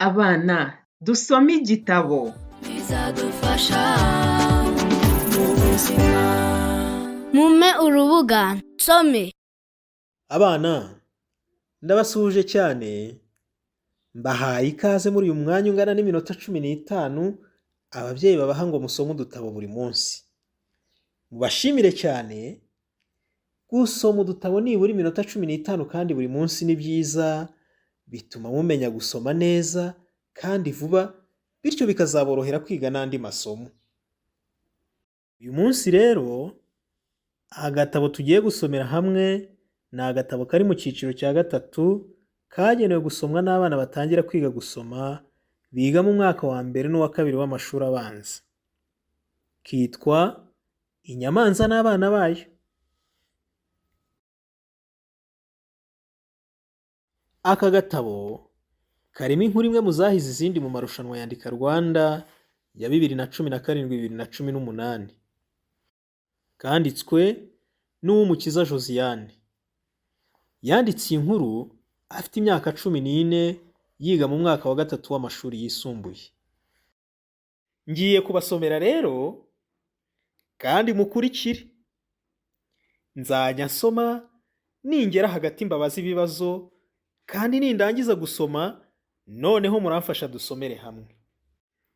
Abana, dusome igitabo. Bizadufasha mu buzima. Mumpe urubuga nsome. Abana, ndabasuhuje cyane, mbahaye ikaze muri uyu mwanya ungana n'iminota 15 ababyeyi babaha ngo musome udutabo buri munsi. Mubashimire cyane, gusoma udutabo nibura iminota 15 kandi buri munsi ni byiza, bituma mumenya gusoma neza kandi vuba, bityo bikazaborohera kwiga n'andi masomo. Uyu munsi rero, agatabo tugiye gusomera hamwe ni agatabo kari mu cyiciro cya gatatu, kagenewe gusomwa n'abana batangira kwiga gusoma, biga mu mwaka wa mbere n'uwa kabiri w'amashuri abanza. Kitwa Inyamanza n'abana bayo. Aka gatabo karimo inkuru imwe mu zahize izindi mu marushanwa ya Andika Rwanda ya 2017 2018. Kanditswe n'Uwumukiza Josiane. Yanditse iyi nkuru afite imyaka 14, yiga mu mwaka wa gatatu w'amashuri yisumbuye. Ngiye kubasomera rero kandi mukurikire. Nzajya nsoma ningera hagati mbabaze ibibazo, kandi nindangiza gusoma noneho muramfasha dusomere hamwe.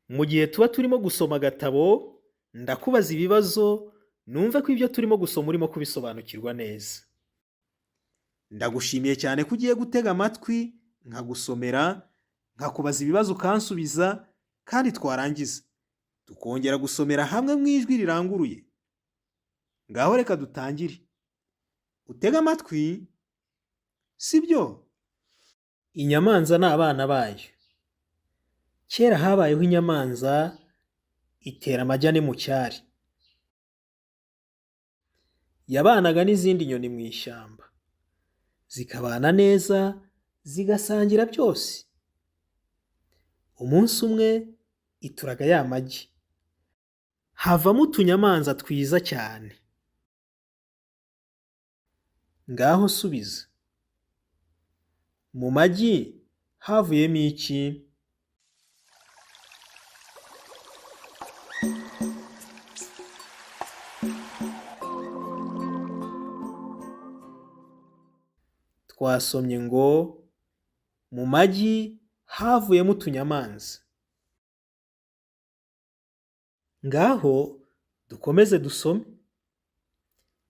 Mu gihe tuba turimo gusoma agatabo, ndakubaza ibibazo numve ko ibyo turimo gusoma urimo kubisobanukirwa neza. Ndagushimiye cyane ko ugiye gutega amatwi nkagusomera, nkakubaza ibibazo ukansubiza, kandi twarangiza tukongera gusomera hamwe mu ijwi riranguruye. Ngaho reka dutangire. Utege amatwi, sibyo? Inyamanza n'abana bayo. Kera habayeho inyamanza itera amagi ane mu cyari. Yabanaga n'izindi nyoni mu ishyamba, zikabana neza, zigasangira byose. Umunsi umwe ituraga ya magi, havamo utunyamanza twiza cyane. Ngaho subiza. Mu magi havuyemo iki? Twasomye ngo mu magi havuyemo utunyamanza. Ngaho dukomeze dusome.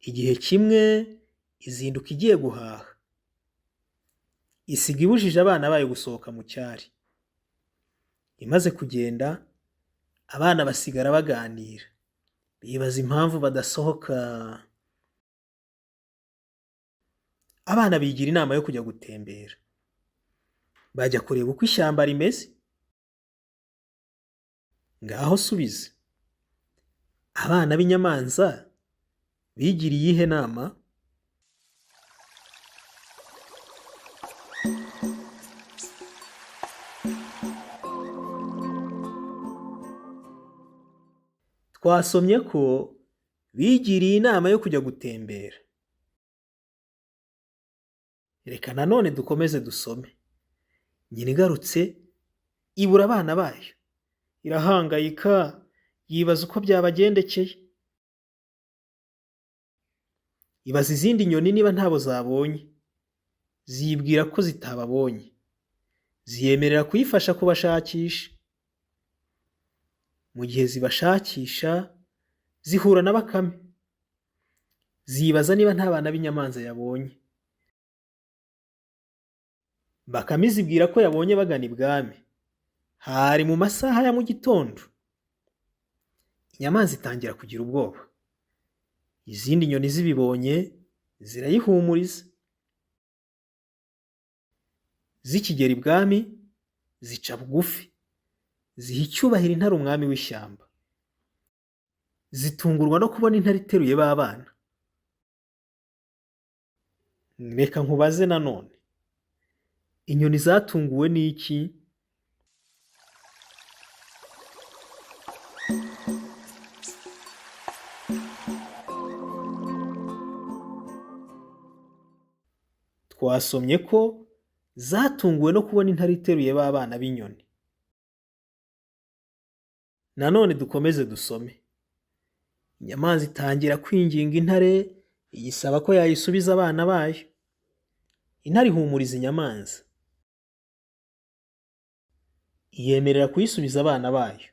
Igihe kimwe izinduka igiye guhaha, isiga ibujije abana bayo gusohoka mu cyari. Imaze kugenda, abana basigara baganira, bibaza impamvu badasohoka. Abana bigira inama yo kujya gutembera, bajya kureba uko ishyamba rimeze. Ngaho subiza. Abana b'inyamanza bigiriye iyihe nama? Twasomye ko bigiriye inama yo kujya gutembera. Reka nanone dukomeze dusome. Nyina igarutse ibura abana bayo, irahangayika, yibaza uko byabagendekeye. Ibaza izindi nyoni niba ntabo zabonye, zibwira ko zitababonye, ziyemerera kuyifasha kubashakisha. Mu gihe zibashakisha zihura na Bakame, zibaza niba nta bana b'inyamanza yabonye. Bakame izibwira ko yabonye bagana ibwami. Hari mu masaha ya mu gitondo. Inyamanza itangira kugira ubwoba. Izindi nyoni zibibonye zirayihumuriza. Zikigera ibwami zica bugufi, ziha icyubahiro intare umwami w'ishyamba. Zitungurwa no kubona intare iteruye ba bana. Reka nkubaze nanone. Inyoni zatunguwe n'iki? Twasomye ko zatunguwe no kubona intare iteruye ba bana b'inyoni. Nanone dukomeze dusome. Inyamanza itangira kwinginga intare, iyisaba ko yayisubiza abana bayo. Intare ihumuriza inyamanza, iyemerera kuyisubiza abana bayo.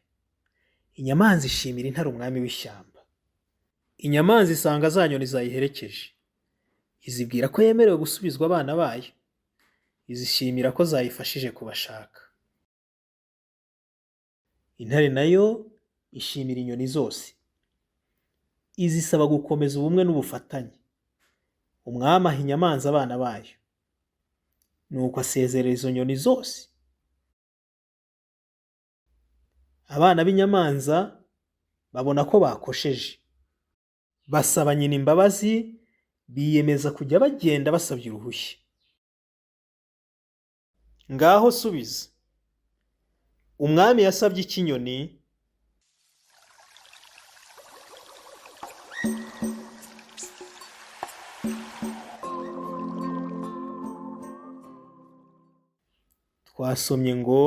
Inyamanza ishimira intare umwami w'ishyamba. Inyamanza isanga za nyoni zayiherekeje, izibwira ko yemerewe gusubizwa abana bayo, izishimira ko zayifashije kubashaka. Intare nayo ishimira inyoni zose, izisaba gukomeza ubumwe n'ubufatanye. Umwami aha inyamanza abana bayo, nuko asezerera izo nyoni zose. Abana b'inyamanza babona ko bakosheje, basaba nyina imbabazi, biyemeza kujya bagenda basabye uruhushya. Ngaho subiza. Umwami yasabye iki inyoni? Twasomye ngo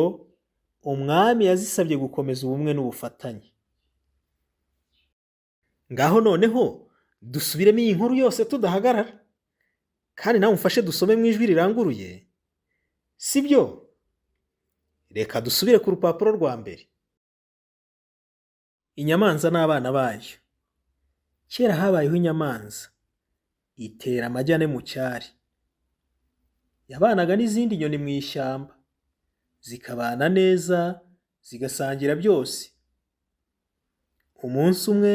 umwami yazisabye gukomeza ubumwe n'ubufatanye. Ngaho noneho dusubiremo iyi nkuru yose tudahagarara, kandi nawe umfashe dusome mu ijwi riranguruye, sibyo? Reka dusubire ku rupapuro rwa mbere. Inyamanza n'abana bayo. Kera habayeho inyamanza itera amagi ane mu cyari. Yabanaga n'izindi nyoni mu ishyamba, zikabana neza, zigasangira byose. Umunsi umwe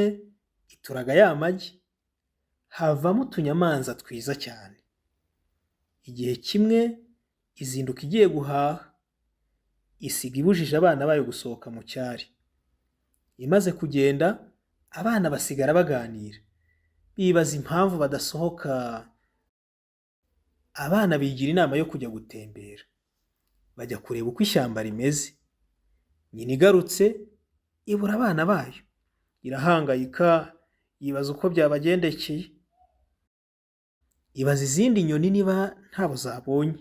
ituraga ya magi, havamo utunyamanza twiza cyane. Igihe kimwe izinduka igiye guhaha, isiga ibujije abana bayo gusohoka mu cyari. Imaze kugenda, abana basigara baganira, bibaza impamvu badasohoka. Abana bigira inama yo kujya gutembera, bajya kureba uko ishyamba rimeze. Nyina igarutse ibura abana bayo, irahangayika, yibaza uko byabagendekeye. Ibaza izindi nyoni niba ntabo zabonye,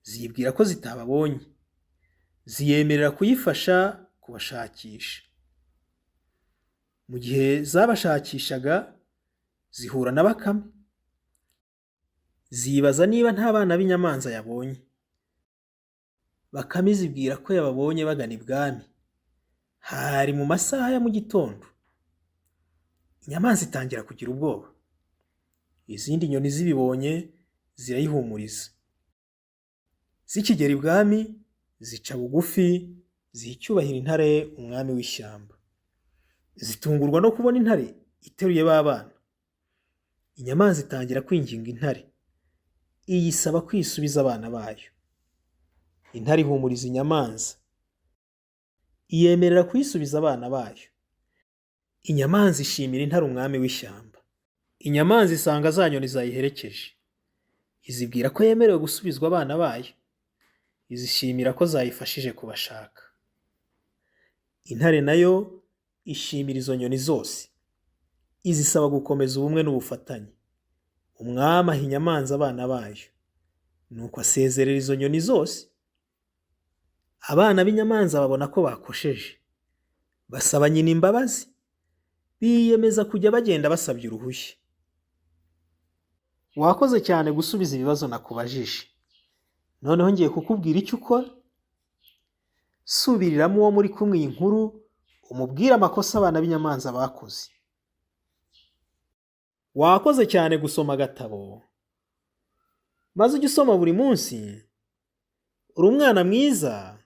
zibwira ko zitababonye, ziyemerera kuyifasha kubashakisha. Mu gihe zabashakishaga zihura na Bakame, zibaza niba nta bana b'inyamanza yabonye. Bakame izibwira ko yababonye bagana ibwami. Hari mu masaha ya mu gitondo. Inyamanza itangira kugira ubwoba. Izindi nyoni zibibonye zirayihumuriza. Zikigera ibwami zica bugufi, ziha icyubahiro intare umwami w'ishyamba. Zitungurwa no kubona intare iteruye ba bana. Inyamanza itangira kwinginga intare, iyisaba kwisubiza abana bayo. Intare ihumuriza inyamanza, iyemerera kuyisubiza abana bayo. Inyamanza ishimira intare umwami w'ishyamba. Inyamanza isanga za nyoni zayiherekeje, izibwira ko yemerewe gusubizwa abana bayo, izishimira ko zayifashije kubashaka. Intare nayo ishimira izo nyoni zose, izisaba gukomeza ubumwe n'ubufatanye. Umwami aha inyamanza abana bayo, nuko asezerera izo nyoni zose. Abana b'inyamanza babona ko bakosheje, basaba nyina imbabazi, biyemeza kujya bagenda basabye uruhushya. Wakoze cyane gusubiza ibibazo nakubajije. Noneho ngiye kukubwira icyo ukora. Subiriramo uwo muri kumwe iyi nkuru, umubwire amakosa abana b'inyamanza bakoze. Wakoze cyane gusoma agatabo, maze ujye usoma buri munsi. Uri umwana mwiza.